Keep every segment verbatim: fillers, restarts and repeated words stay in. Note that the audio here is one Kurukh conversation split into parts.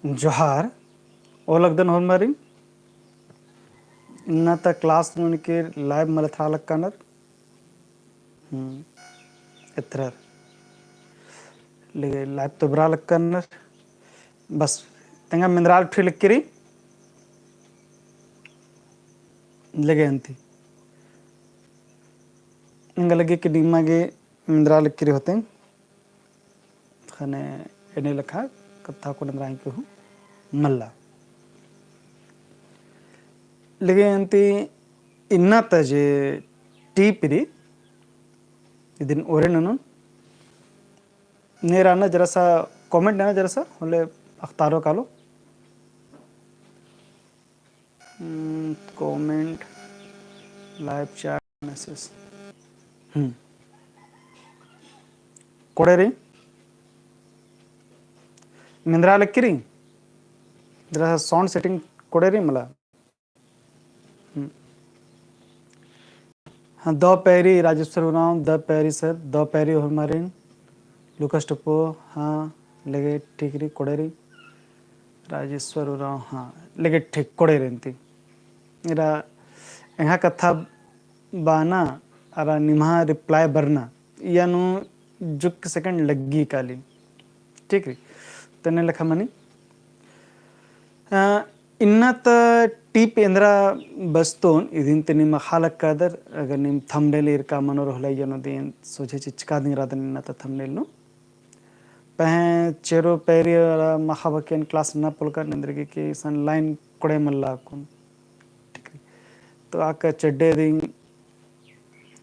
जोहार, ओलगदन होरमारिन। इन्ना ता class नू एन गे live मल एथरा लक्कानर। हम्म, एथरर। लेगे live तो बरआ लक्कानर। बस, तेंगा मेंदरा लगी लक्की रई। लेगे अन्ती। एंगा लग्गी कि निमा गे मेंदरा लक्की रई होते। ख़ने एन्ने लेखा कत्था कोड़े एन्दरा की हूँ मल्ला। लेकिन अन्ती इन्ना ता जे टीप रई, इदिन ओरे ननोन। नेरा ना जरा सा comment ना जरा सा, होले अख़तारो कालो। हम्म, comment, live chat, message। हम्म। कोड़े रई? मेंदरा लक्की रई? जरा sound setting कोड़े रई मला। हम्म। हाँ, दव पैरी राजेश्वर उराँव, दव पैरी sir, दव पैरी होरमारिन, लूकास टोप्पो, हाँ, लेगे ठीक रई, कोड़े रई, राजेश्वर उराँव, हाँ, लेगे ठीक, कोड़े रई अन्ती। एरा एंग्है कत्था बअना, अरा निम्है reply बरना, इया नू जुक्क second लग्गी काली। ठीक रई, तो एन्ने लेखा मनी। अ, इन्ना ता टीप एन्दरा बचतोन, इदिन ती नीम अख़आ लक्कादर, अगर नीम thumbnail ईरका मनोर होले इया नू दिम सोझे चिचका दिम रअदन इन्ना ता thumbnail नू। पहें चेरो पैरी अरा माख़ा बकेन class नना पोल्लकन एन्देरगे कि इसन line कोड़े मल्ला अक्कुन। ठीक रई। तो आका चड्डे दिम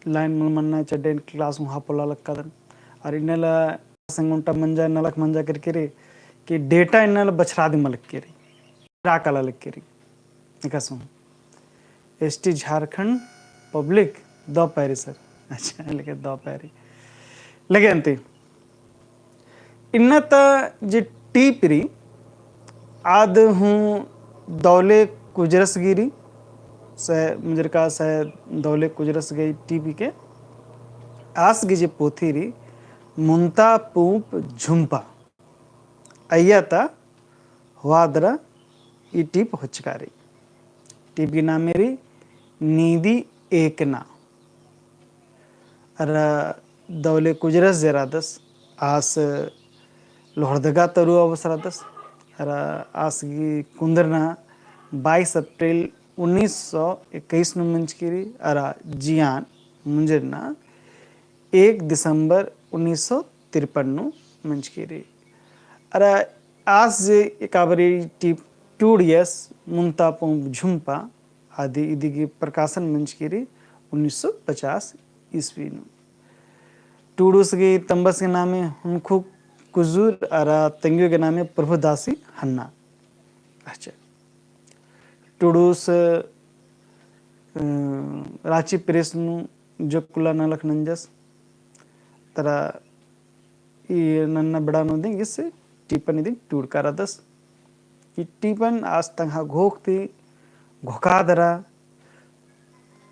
line मल मन्ना चड्डे class हूँ हा पोल्ला लक्कादन। अरा इन्नेला संग ओन्टा मंजा नलख मंजा केरकी रई कि data इन्नेला बछरा दिम लक्की रई। राकला लक्की रई। एकासे हूँ। ST झारखंड public दव पैरी sir। अच्छा, लेगे दव पैरी। लेगे अन्ती। इन्ना ता जे टीप रई, आद हूँ दवले कुजरस गही रई, सै मुंजरका सै दवले कुजरस गही टीप के आस गही जे पोथी रई, मुन्ता पूंप झुम्पा। अइय्या ता होआ दरा ई टीप होचका रई। टीप गही नामे रई नीदी एकना। अरा दवले कुजरस जे रअदस, आस लोहरदगा तरु अवस रअदस। अरा आस गही कुन्दरना बाईस अप्रैल उन्नीस सौ इक्कीस नू मंजकी रई। अरा जियान मुंजरना एक दिसंबर उन्नीस सौ तिरपन नू मंजकी रई। अरा आस जे एकाबारी टीप टूड़ियस मुन्ता पूंप झुम्पा आदि इदी गही प्रकाशन मंजकी रई उन्नीस सौ पचास ईस्वी नू। टूड़ुस गही तम्बस गही नामे हुनखु कुजूर अरा तंग्यो गही नामे प्रभुदासी हन्ना। अच्छा। टूड़ुस, अ, राँची प्रेस नू जोक्क उल्ला नलख नंजस। तरा ई नन्ना बेड़ा नू दिम इस टीपन इदिन टूड़का रअदस। ई टीपन आस तंग्है घोख ती घोखा दरा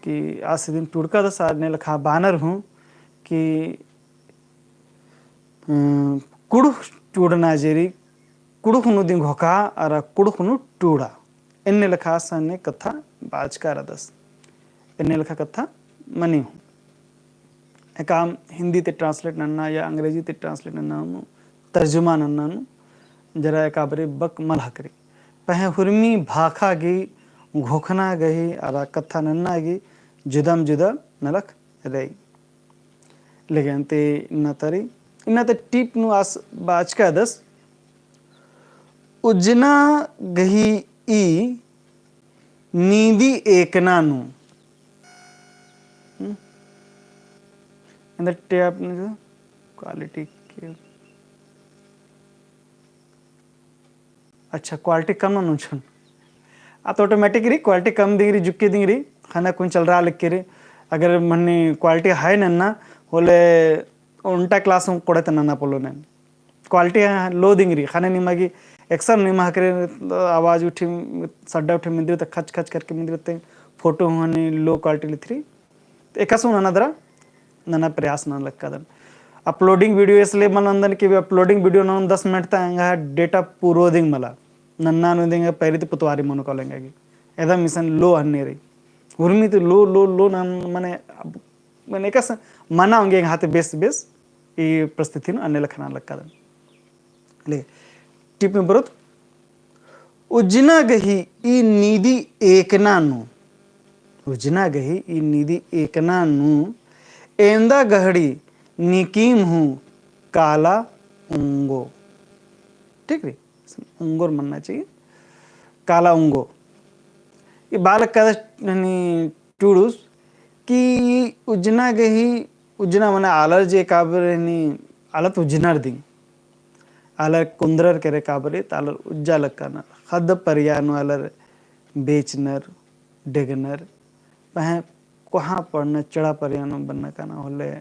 कि आस इदिन टूड़का रअदस। अरा एन्ने लेखा बअनर हूँ कि, अ, कुँड़ुख़ टूड़ना जे रई, कुँड़ुख़ नू दिम घोखा अरा कुँड़ुख़ नू टूड़ा। एन्ने लेखा आस एन्ने कत्था बाचका रअदस। एन्ने लेखा कत्था मनी हूँ। एकाम हिंदी ती translate नन्ना या अंग्रेजी ती translate नन्ना नू, तर्जुमा नन्ना नू, जरा एकाबारी बक मल हकरी। पहें हुरमी भाखा गही घोखना गही अरा कत्था नन्ना गही जुदम जुदम नलख रई। लेकिन अन्ती इन्ना तरी, इन्ना ता टीप नू आस बाचका रअदस, उज्जना गही ई नीदी एकना नू। हम्म? एन्देर टे आपने जो quality के अच्छा, quality कम ननोन छन। आ तो automatic रई, quality कम दिम रई, जुक्की दिम रई, ख़ने कुन चलरआ लगी रई। अगर मन्नी quality high नन्ना, होले ओन्टा class हूँ कोड़े ता नना पोल्लोन एन। Quality low दिम रई, ख़ने निमा गही action निमा हकरे, आवाज उठी, सड्डा उठी मिंदरी ता खच खच करके मिंदरी ता photo हूँ हनी low quality लिथरी। एकासे हूँ नना दरा, नना प्रयास नना लक्कादन। Uploading video इसलिए मल नन्दन कि uploading video ननोन दस मिनट ता एंग्है data पूरो दिम मला। नन्ना नू एंगा पैरी ती पुतवारी मनो कालो एंगा गे। एदम इसन लो हन्ने रई। उर्मी ती लो, लो, लो नन, मने, मने एकासे मना ओंगे एंग्है ती बेस, बेस, ई परिस्थिति नू अन्ने लेखा नना लगदन। ले, टिप में बरोत, उज्जना गही ई नीदी एकना नू, उज्जना गही ई नीदी एकना नू, एवंदा गहड़ी निकिम हूँ काला उंगो। ठीक रई? उंगोर मन्ना चाहिए, काला उंगो। ई बालक का हनी टुड़ुस कि उज्जना गही, उज्जना मने आलर जे काबर हनी, आलर तो उज्जनर दिम। आलर कुंदरर केरे काबरी, त आलर उज्जा लक्कनर। ख़द्द परिया नू आलर बेचनर, डेगनर, पहें कोहाँ पड़नर, चेड़ा परिया नू मन्ना काना होले,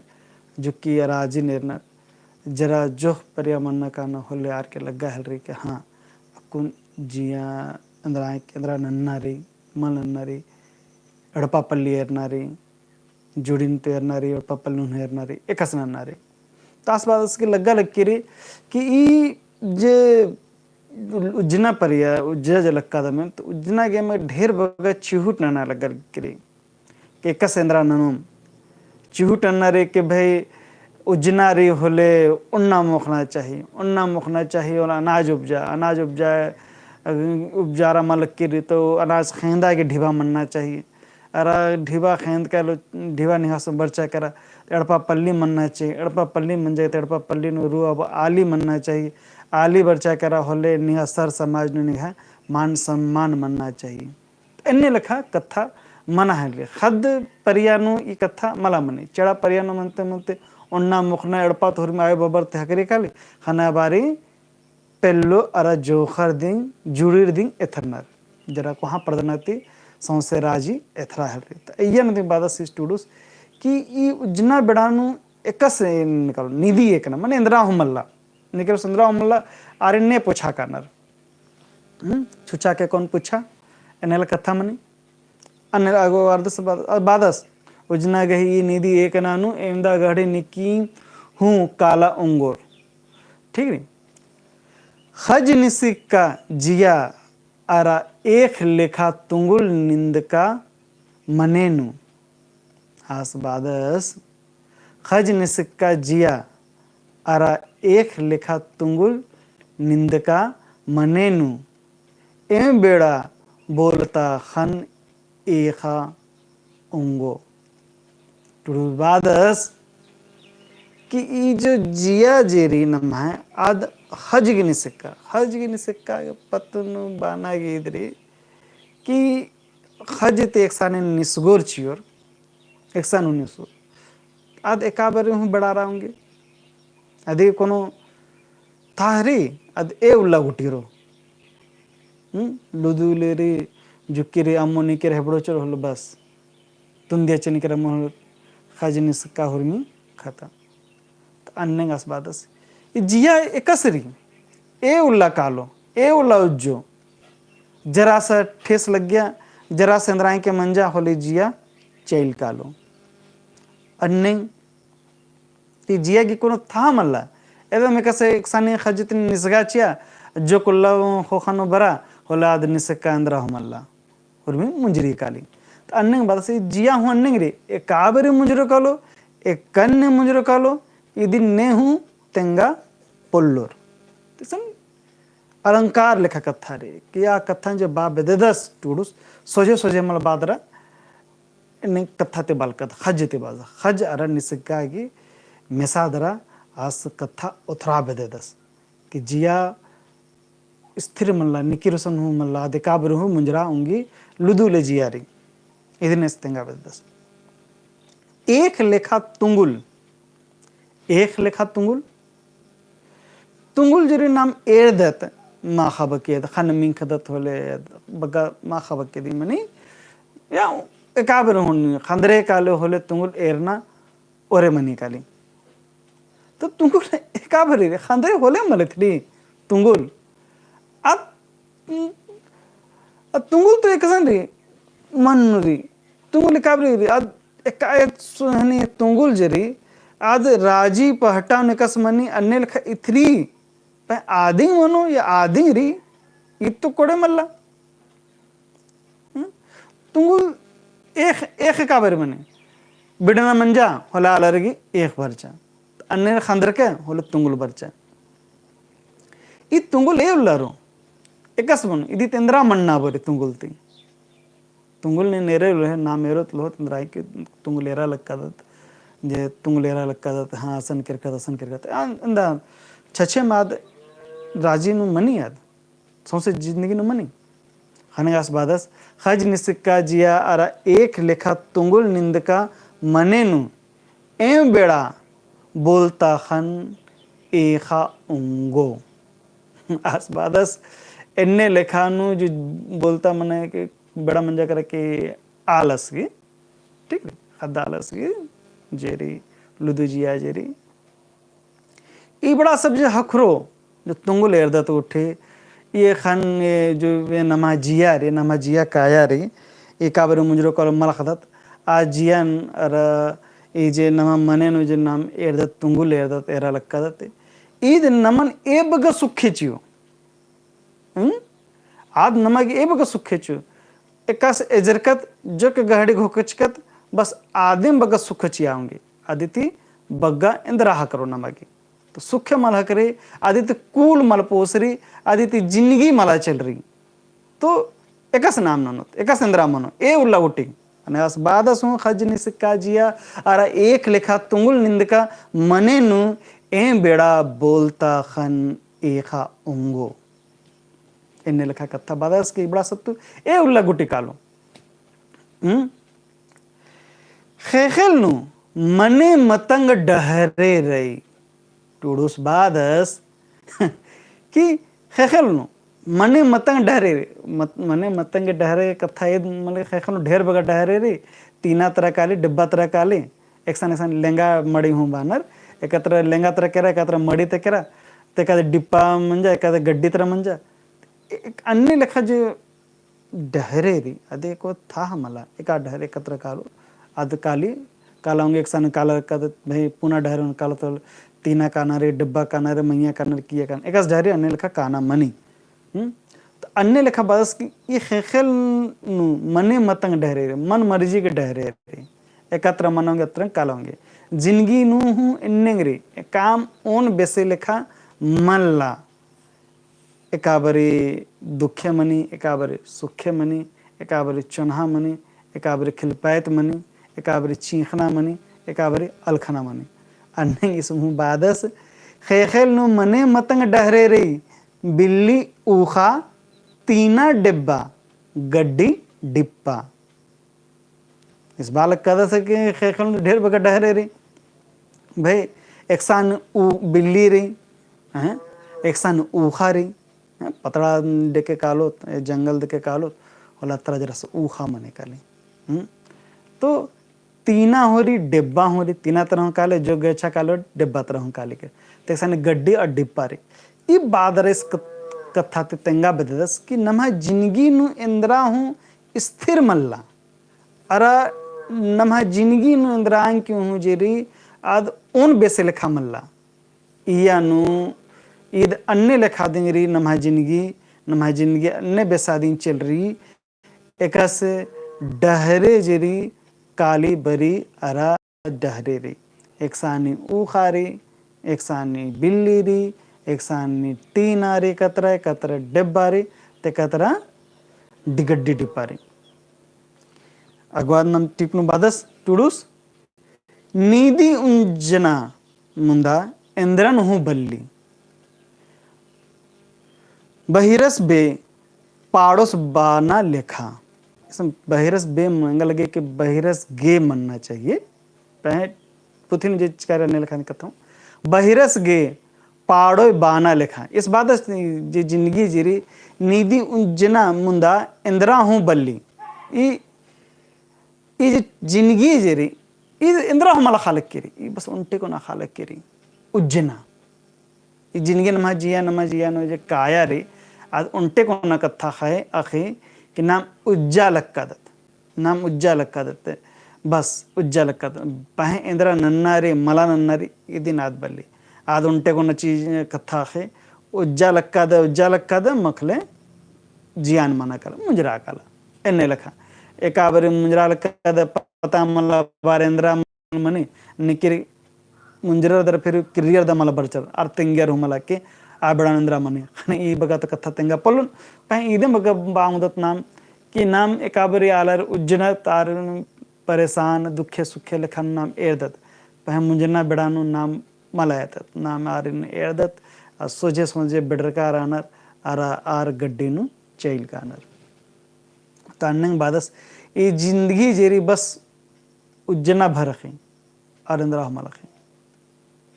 जुक्की अरा आजी नेरनर, जरा जोह परिया मन्ना काना होले, आर के लग्गा हेलरी के, हाँ, अक्कुन जिया एन्दरा, एन्दरा नन्ना रई, मल नन्ना रई, एड़पा पल्ली एरना रई, जुड़िन तो एरना रई, एड़पा पल्ली नू एरना रई, एकासे नन्ना रई। त आस बादस गे लग्गा लग्गी रई कि ई जे उज्जना परिया, उज्जा जे लक्कादम, त उज्जना गे एम ढेर बग्गे चिहुट नना लग्गा लग्गी रई। कि एकासे एन्दरा ननोम। चिहुट नन्ना रई कि भई उज्जना रई होले ओन्ना मोख़ना चाही, ओन्ना मोख़ना चाही, ओन्ना अनाज उपजा, अनाज उपजा, उपजारा मल लग्गी रई तो अनाज ख़ेंदा गे ढिबा मन्ना चाही। अरा ढिबा ख़ेंद कालो, ढिबा निंग्है बरचा केरा, एड़पा पल्ली मन्ना चाही, एड़पा पल्ली मंजा गे तो एड़पा पल्ली नू रई अब आली मन्ना चाही, आली बरचा केरा होले निंग्है सर समाज नू निंग्है मान सम्मान मन्ना चाही। एन्ने लेखा कत्था मना हेलरी। ख़द्द परिया नू ई कत्था मला मनी। चेड़ा परिया नू मनते मनते ओन्ना मोख़ना एड़पा तो हुरमी आयो बबर ती हकरी काली, ख़ने बारी पेल्लो अरा जोख़र दिम, जुड़िर दिम एथरनर। जरा कोहाँ परदना ती सौंसे राजी एथरा हेलरी। त इय्या नू दिम बादस ईस टुड़ुस कि ई उज्जना बेड़ा नू एकासे निकालो, नीदी एकना, मने एन्दरा हूँ मल्ला। निकल एन्दरा हूँ मल्ला, आरिन ने पूछा कानर। हम्म? छुचा के कौन पूछा? एन्ने ले कत्था मनी। अन्ने आगो अर्दस बादस, बादस, उज्जना गही ई नीदी एकना नू, एवंदा गहड़ी निकिम हूँ काला उंगोर। ठीक रई? ख़ज निसिक्का जिया अरा एख़ लेखा तुंगुल निंदका मने नू। आस बादस, ख़ज निसिक्का जिया अरा एख़ लेखा तुंगुल निंदका मने नू। एम बेड़ा बोलता ख़न्न एख़ा उंगो। टुड़ुस बादस कि ई जो जिया जे रई नम्है, आद ख़ज गे निसिक्का, ख़ज गे निसिक्का पत्त नू बाना गे ईद रई कि ख़ज ती एकसाने निसगोर चिओर, एकसाने निसगोर। आद एका बारी हूँ बेड़ारा ओंगे। अदी कोनो थाह रई, आद ए उल्ला गुट्ठी रओ। हम्म? लुदु ले रई, जुक्की रई, अम्मो निके रई, हेबड़ो चोर होले बस। तुंदिया चेनी केरा मोहर ख़ज निसिक्का हुरमी खतम। त अन्नेंग आस बादस। ई जिया एकासे रई, ए उल्ला कालो, ए उल्ला उज्जो। जरा सा ठेस लग्गिया, जरा सा एन्दरा के मंजा होले जिया चइल कालो। अन्नेंग ती जिया गे कोनो थाह मल्ला। एदम एकासे एकसाने ख़ज ती निसगा चिआ, जो कुल्ला ख़ोख़ा नू बरा, होले आद निसिक्का एन्दरा हूँ मल्ला। हुरमी मुंजरी काली। त अन्नेंग बादस ई जिया हूँ अन्नेंग रई, एका बारी मुंजरो कालो, एकन्ने मुंजरो कालो, इदिन ने हूँ तेंगा पोल्लोर। त इसन अलंकार लेखा कत्था रई, कि आ कत्थन जे बआ बेद्ददस टुड़ुस, सोझे सोझे मल बअदरा, एन्ने कत्था ती बलकत, ख़ज ती बअदस, ख़ज अरा निसिक्का गे मेसा दरा आस कत्था ओथरा बेद्ददस। कि जिया स्थिर मल्ला, निकिर गुसन हूँ मल्ला, आद एका बारी हूँ मुंजरा ओंगी लुदु ले जिया रई। इदिन एस तेंगा बेद्ददस। एख़ लेखा तुंगुल, एख़ लेखा तुंगुल, तुंगुल जे रई नाम एरदत, माख़ा बकेद, ख़न्न मिंख़दत होले, बग्गे माख़ा बकेदी मनी, या एका बारी हूँ ख़न्दरे काले होले तुंगुल एरना, ओरे मनी काली। त तुंगुल एका बारी रई, ख़न्दरे होले मल एथरी तुंगुल। आद, आद तुंगुल तो एकसन रई, मन्न रई। तुंगुल एका बारी रई, आद एका, एका सु-, हनी तुंगुल जे रई, आद राजी पहटा नू एकासे मनी अन्ने लेखा एथरी, पहें आदिंग मनो या आदिंग रई, ईद तो कोड़े मल्ला। हम्म? तुंगुल एख, एख एका बारी मनी। बिड़ना मंजा, होले आलर गही एख बरचा। अन्नेर ख़न्दरके, होले तुंगुल बरचा। ई तुंगुल ए उल्ला रओ। एकासे मनो, इदी ती एन्दरा मन्ना बारी तुंगुल ती। तुंगुल नीन एरे उल्ला है, नाम एरोत उल्ला होले एन्दरा है कि तुंगुल एरा लक्कादत, जे तुंगुल एरा लक्कादत, हाँ, असन केरकत, असन केरकत। आ, एन्दा छछे माद राजी नू मनी आद। सौंसे जिंदगी नू मनी। ख़ने आस बादस, ख़ज निसिक्का जिया अरा एख लेखा तुंगुल निंदका मने नू, एम बेड़ा बोलता ख़न एख़ा ओंगो। आस बादस, एन्ने लेखा नू जो बोलता मने के बेड़ा मंजा करे के आलस गे, ठीक रे, ख़द्द आलस गे, जे री, लुदु जिया जे री, इबड़ा सब जे ख़क्खरो, जो तुंगुल एरदत उठे, एख़न, ए जो ए नमा जिया रे, नमा जिया काया रे, एका बारी मुंजरो कालो मल अख़दत, आ जियन अरा ए जे नमा मने नू जे नाम एरदत, तुंगुल एरदत, एरा लक्कादत, ईद नमन ए बग्गे सुखे चिओ। हम्म? आद नमा गे ए बग्गे सुखे चिओ। एकासे एजरकत, जो के गहड़ी घोकचकत, बस आदिम बग्गे सुखे चिआ ओंगे। अदिती बग्गे एन्दरा ख़क्खरो नमा गे। तो सुखे मल ख़क्खरी, अदिती कुल मल पोसरी, अदिती जिंदगी मला चलरी। तो एकासे नाम ननोत, एकासे एन्दरा मनो, ए उल्ला गुट्ठी। ख़ने आस बादस हूँ ख़ज निसिक्का जिया, अरा एख लेखा तुंगुल निंदका मने नू, एम बेड़ा बोलता ख़न एख़ा ओंगो। एन्ने लेखा कत्था बादस के इबड़ा सत्तु, ए उल्ला गुट्ठी कालो। हम्म? ख़ेख़ेल नू मने मतंग डहरे रई। टुड़ुस बादस कि ख़ेख़ेल नू मने मतंग डहरे रई। मत-, मने मतंग डहरे कत्था एद मले ख़ेख़ेल नू ढेर बग्गे डहरे रई। तीना तरा काली, डिब्बा तरा काली, एकसन एकसन लेंगा मड़ी हूँ बानर, एकतरा लेंगा तरा केरा, एकतरा मड़ी तरा केरा, ते एकादे डिप्पा मंजा, एकादे गड्डी तरा मंजा। ए-, एक अन्ने लेखा जो डहरे रई, अदे को थाह मला, एका डहरे एकतरा कालो, अद काली, काला ओंगे एकसन काला कद, भई पुना डहरे ओन काला तो तीना काना रे, डिब्बा काना रे, मइय्याँ काना रे, किय्या काना, एकासे डहरे अन्ने लेखा काना मनी। हम्म? तो अन्ने लेखा बादस कि ई ख़ेख़ेल नू मने मतंग डहरे रई, मन मर्जी के डहरे रई। एकतरा मना ओंगे, अतरंग काला ओंगे। जिंदगी नू हूँ एन्नेंग रई, काम ओन बेसे लेखा मल्ला। एका बारी दुखे मनी, एका बारी सुखे मनी, एका बारी चोन्हा मनी, एका बारी खिलपायत मनी, एका बारी चींख़ना मनी, एका बारी अलख़ना मनी। अन्ने ईस हूँ बादस, ख़ेख़ेल नू मने मतंग डहरे रई, बिल्ली ऊख़ा, तीना डिब्बा, गड्डी डिप्पा। ईस बालक कदस के ख़ेख़ेल नू ढेर बग्गे डहरे रई। भई, एकसन ऊ बिल्ली रई, हैं? एकसन ऊख़ा रई, हैं? पतड़ा देके कालोत, ए जंगल देके कालोत, होला तरा जरा से ऊख़ा मने काली। हम्म? तो तीना हूँ रई, डिब्बा हूँ रई, तीना तरा हूँ काले, जो गेछा कालो, डिब्बा तरा हूँ काली के। तो एकसन गड्डी और डिप्पा रई। ई बादर ईस कत-, कत्था ती तेंगा बेद्ददस कि नम्है जिंदगी नू एन्दरा हूँ स्थिर मल्ला। अरा नम्है जिंदगी नू एन्दरा आंग की हूँ जे रई, आद ओन बेसे लेखा मल्ला। इया नू ईद अन्ने लेखा दिम रई नम्है जिंदगी, नम्है जिंदगी अन्ने बेसा दिम चल रई। एकासे डहरे जे रई काली बरी अरा डहरे रई। एकसानी ऊख़ा रई, एकसानी बिल्ली रई, एकसानी टीना रई, एकतरा, एकतरा डेब्बा रई, ते एकतरा डिगड्डी डिप्पा रई। अगवाद नम टिपनु बादस टुड़ुस, नीदी उंजना मुंदा एन्द्रन हूँ बल्ली। बहिरस बे पाड़ोस बाना लेखा। इसम बहिरस बे मंगा लगे कि बहिरस गे मनना चाहिए। पहें पुथिन जे चिकारी अन्ने लेखा कत्थों। बहिरस गे पाड़ोय बाना लेखा। इस बादस जे जिंदगी जे रई नीदी उज्जना मुंदा एन्द्रा हूँ बल्ली। ई ई जे जिंदगी जे रई, ई एन्द्रा हूँ मला ख़ालक के रई, ई बस ओन्टे कोना ख़ालक के रई, उज्जना। ई जिंदगी नमा जिया, नमा जिया, नमा जे काया रई, आद ओन्टे कोना कत्था ख़ाय, अख़ी, कि नाम उज्जा लक्कादत, नाम उज्जा लक्कादत, बस उज्जा लक्कादत। पहें एन्द्रा नन्ना रई, मला नन्ना रई, इदिन आद बल्ली। आद ओन्टे कोना चीज कत्था ख़ाय, उज्जा लक्कादत, उज्जा लक्कादत, मखले जियान मना काला, मुंजरा काला। एन्ने लेखा। एका बारी मुंजरा लक्कदत पता मला बार एन्दरा मनी, निकिर मुंजरर दरा फिर किर्रियर दा मला बरचर, आर तेंगियर हूँ मला कि आ बेड़ा नू एन्दरा मनी। खने ई बग्गे तो कत्था तेंगा पोल्लोन, पहें इदिम बग्गे बआ ओंगदत नाम, कि नाम एका बारी आलर उज्जनत आर परेशान, दुखे सुखे लेखा नाम एरदत। पहें मुंजना बेड़ा नू नाम मला एरदत, नाम आरिन एरदत, आ सोझे सोझे बेड़रका रअनर, आर, आर गड्डी नू चइल कानर। तो अन्नेम बादस, ई जिंदगी जे रई बस उज्जना भर अख़ी, आर एन्दरा हूँ मल अख़ी।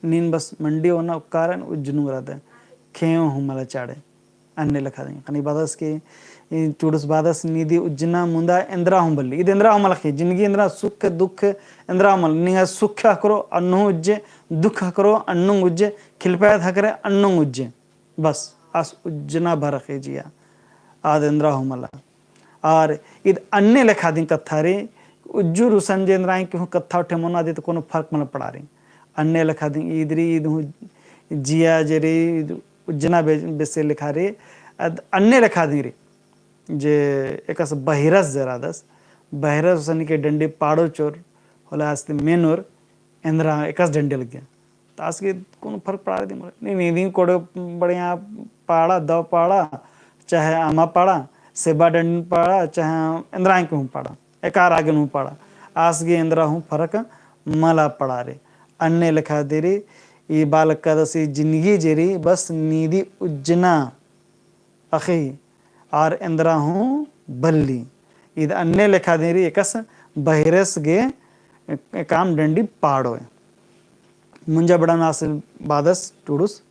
नीन बस मंडी ओना उक्कारन उज्जनुम रअदन, खेंयो हूँ मला चाड़े। अन्ने लेखा दिम। खने बादस कि, ई टुड़ुस बादस नीदी उज्जना मुन्दा एन्दरा हूँ बल्ली। ईद एन्दरा हूँ मल अख़ी, जिंदगी एन्दरा सुख दुख एन्दरा हूँ मल। निंगा सुख हकरो अन्नु उज्जे, दुख हकरो अन्नु उज्जे, खिलपैत हकरे अन्नु उज्जे। बस, आस उज्जना भर अख़ी जिया। आद एन्दरा हूँ मला। आर ईद अन्ने लेखा दिम कत्था रई, उज्जु रुसन जे एन्दरा एंके हूँ कत्था उठे मनो आदि तो कोनो फर्क मल पड़ा रई। अन्ने लेखा दिम ईद रई, ईद हूँ जिया जे रई, ईद उज्जना बे-, बेसे लेखा रई, अद अन्ने लेखा दिम रई। जे एकासे बहिरस जे रअदस, बहिरस सनी के डंडी पाड़ो चोर, होले आस ती मेनोर, एन्दरा एकासे डंडी लग्गिया। तो आस गे कोनो फर्क पड़ा रई दिम। नी, नीदिम कोड़े बढ़िया पाड़ा, दव पाड़ा, चाहे अमा पाड़ा, सेबा डंडी पाड़ा, चाहे एन्दरा एंके हूँ पाड़ा, एका आर आगे नू पाड़ा। आस गे एन्दरा हूँ फर्क मला पड़ा रई। अन्ने लेखा दिम रई, ई बआ लक्कदस ई जिंदगी जे रई, बस नीदी उज्जना अख़ी आर एन्दरा हूँ बल्ली। ईद अन्ने लेखा दिम रई एकासे बहिरस गे काम डंडी पाड़ोय। मुंजा बेड़ा नू आस बादस टुड़ुस।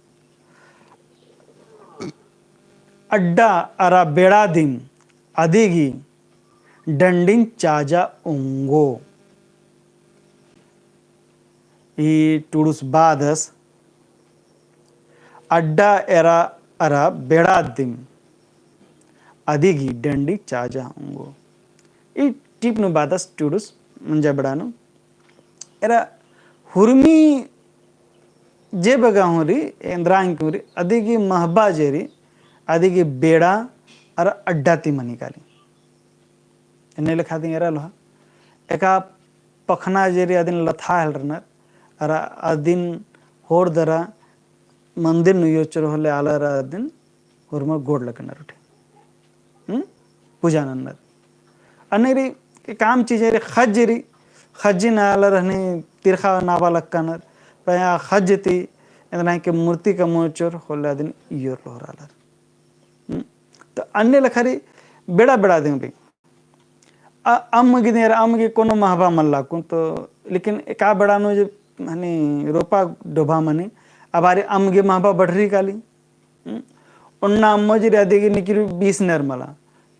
अड्डा अरा बेड़ा दिम अदिगी डंडिन चाजा ओंगो। ई टुड़ुस बादस अड्डा एरा अरा बेड़ा दिम अदिगी डंडी चाजा ओंगो। ई टीप नू बादस टुड़ुस मुंजा बेड़ा नू। एरा हुरमी जे बग्गे हूँ रई, एन्दरा एंके हूँ रई, अदिगी महबा जे रई, अदिगी बेड़ा अरा अड्डा ती मनी काली। एन्ने लेखा दिम एरा लोहा। एका पखना जे रई अदिन लथा हेलरनर, अरा अदिन होर दरा मंदिर नू योचर होले आलर अदिन होरमा गोड़ लगनर उठे। हम्म? पूजा नन्नर। अन्ने रई काम चीज रई खज्ज रई, खज्जिन आलर हनी तिरखा नाबा लक्कनर, पहें आ खज्ज ती एन्दरा एंके मूर्ति कमोचर होले अदिन इयोर लोहर आलर। हम्म? तो अन्ने लेखा रई बेड़ा बेड़ा दिम रई। अ-, अम्म गे दिम एरा, अम्म गे कोनो महबा मल्ला कुन तो, लेकिन एका बेड़ा नू जे हनी रोपा डोभा मनी, अबारी अम्म गे महबा बढ़री काली। हम्म? ओन्ना अम्म जे रई अदिगी निकिर बीसनर मला।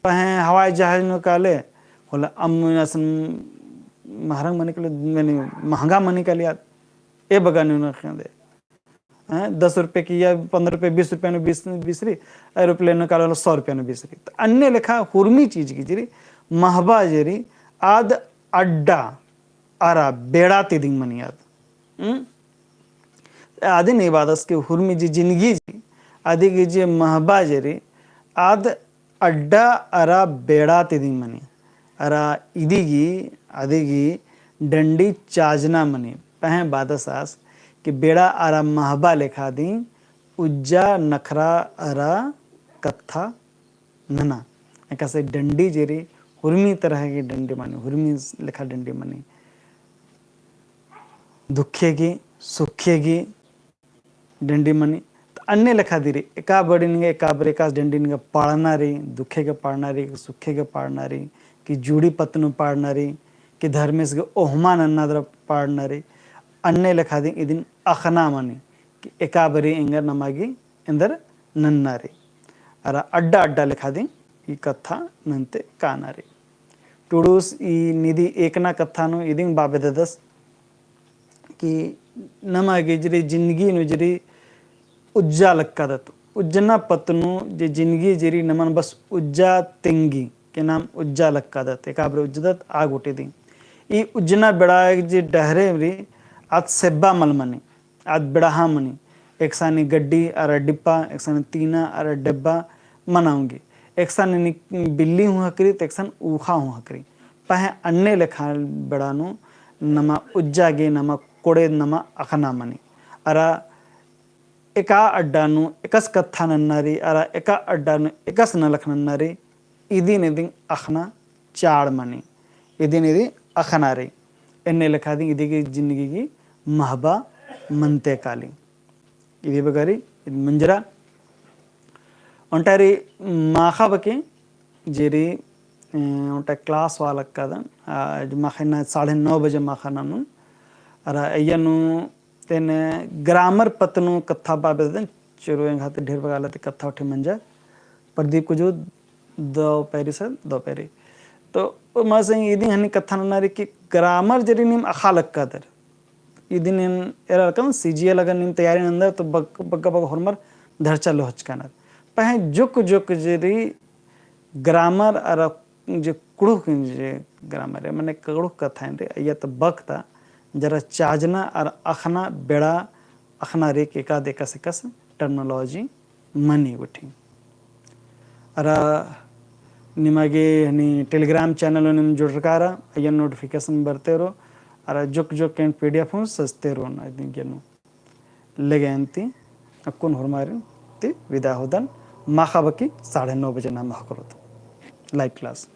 पहें हवाई जहाज नू काले, होले अम्म असन महरंग मनी काली, मने महंगा मनी काली आद। ए बग्गे नू ना खेंदे। हैं, दस रुपये की या पन्द्रह रुपये, बीस रुपये नू बीस, बीसरी, aeroplane नू काले होले सौ रुपये नू बीसरी। तो अन्ने लेखा हुरमी चीज गे जे रई, महबा जे रई, आद अड्डा अरा बेड़ा ती दिम मनी आद। हम्म? अदिन ई बादस कि हुरमी जे जिंदगी जे, अदिगी जे महबा जे रई, आद अड्डा अरा बेड़ा ती दिम मनी। अरा इदिगी, अदिगी डंडी चाजना मनी। पहें बादस आस कि बेड़ा अरा महबा लेखा दिम उज्जा नखरा अरा कत्था नना। एकासे डंडी जे रई, हुरमी तरह की डंडी मनी, हुरमी लेखा डंडी मनी। दुखे की, सुखे की डंडी मनी। तो अन्ने लेखा दिम रई, एका बारी निंगा, एका बारी एकासे डंडी निंगा पाड़ना रई, दुखे के पाड़ना रई, सुखे के पाड़ना रई, कि जूड़ी पत्त नू पाड़ना रई, कि धर्मेस गे ओहमा नन्ना दरा पाड़ना रई। अन्ने लेखा दिम इदिन अख़ना मनी, कि एका बारी एंगर नमा गे एन्दर नन्ना रई। अरा अड्डा अड्डा लेखा दिम ई कत्था नन्ते काना रई। टुड़ुस ई नीदी एकना कत्था नू इदिन बआ बेद्ददस कि नमा गे जे रई जिंदगी नू जे रई उज्जा लक्कादत। उज्जना पत्त नू जे जिंदगी जे रई नमन बस उज्जा तेंगी के नाम उज्जा लक्कादत। एका बारी उज्जदत आ गूटी दिम। ई उज्जना बेड़ा जे डहरे रई आद सेब्बा मल मनी। आद बेड़हा मनी, एकसानी गड्डी अरा डिप्पा, एकसानी तीना अरा डेब्बा मना ओंगी। एकसन इन्नी बिल्ली हूँ हकरी, तो एकसन ऊखा हूँ हकरी। पहें अन्ने लेखा बेड़ा नू नमा उज्जा गे नमा कोड़े नमा अख़ना मनी। अरा एका अड्डा नू एकस कत्था नन्ना रई, अरा एका अड्डा नू एकस नलख नन्ना रई, इदिन इदिन अख़ना चाड़ मनी, इदिन इदिन अख़ना रई। एन्ने लेखा दिम इदी गही जिंदगी गही महबा मनते काली। इदी बगरी, इद मंजरा। ओन्टा रई माख़ा बकी, जे रई, ए, ओन्टा class वाला कदन, आ, जे माख़ा इन्ना साढ़े नौ बजे माख़ा ननू, अरा अइय्या नू तेन grammar पत्त नू कत्था बाबे दन, चुरु एंग्है ती ढेर बग्गे आलर ती कत्था उठी मंजा, प्रदीप कुजूर दव पैरी से, दव पैरी। तो ओ मा से इदिन हनी कत्था नन्ना रई कि grammar जे रई नीम अख़ा लक्कादर। इदिन एन एरा रकम CGL अगर नीम तैयारी नन्दर तो बग-, बग्गे बग्गे होरमर धरचा लोहचकानर। पहें जुक जुक जे रई grammar अरा जे कुँड़ुख़ जे grammar है, मने कुँड़ुख़ कत्था एन रई, अइय्या तो बकता जरा चाजना अरा अख़ना बेड़ा अख़ना रई कि एकाद एकस एकस terminology मनी गुट्ठी। अरा निमा गे हनी Telegram channel नू नीम जुड़रका रअर, अइय्या notification बरते रओ, अरा जुक जुक एन PDF हूँ सजते रओन, अदिन गे नू लेगे अन्ती अक्कुन होरमारिन ती विदा होदन, माख़ा बकी साढ़े नौ बजे नाम हकरोत live class।